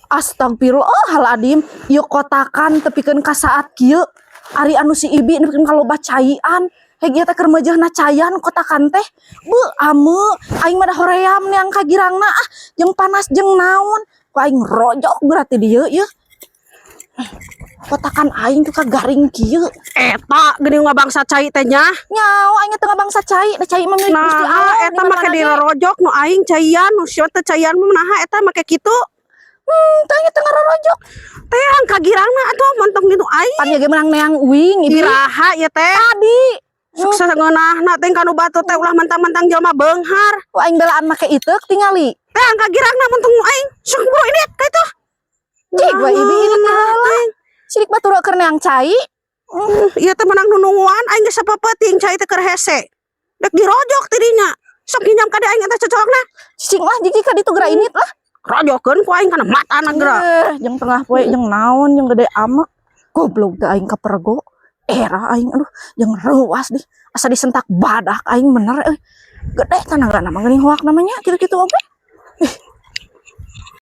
Astagfirullahaladzim, ieu kotakan tepikeun ka saat kieu. Ari anu si Ibi nepikeun ka loba caian. Heg ieu teh keur meujeuhna caian kotakan teh. Beuh, ame aing mah da hoream neang ka girangna ah, jeung panas jeung naon. Ku aing rojok berarti dieu ieu. Kotakan aing tuh ka garing kieu. Eta geuning ngabangsa cai teh nya. Nyawa aing teh ngabangsa cai, da cai mah milik Gusti Nah, Allah. eta make dirorojok nu aing caian, nu sia teh caian mah naha eta make kitu. Teh aing teh ngarorojok. Teang ka girangna atuh montong di nu aing. Pan ge menang neang uing Ibi. Iraha ieu teh? Tadi. Sukses ngeunahna teh kanu batu teh ulah mentang-mentang jelema beunghar. Ku aing belaan make iteuk tingali. Teang ka girangna montong nu aing. Sok buru ini ka itu. Jig we Ibi ini teh heula. Sirik batur keur neang cai. Ieu teh menang nununguan aing geus sapapeuting cai teh keur hese. Dek dirojok tidinya. Sok nginjam ka aing eta cocolokna. Cicing lah jig ka ditu geura init lah. Rojokeun ku aing kana matana geura. Eh, jeung tengah poe jeung naon jeung gede amek. Goblok teh aing kapergo. Era aing aduh jeung reuas di asa disentak badak aing bener euy. Gede tanagana mah geuning hoak namanya kitu-kitu oge.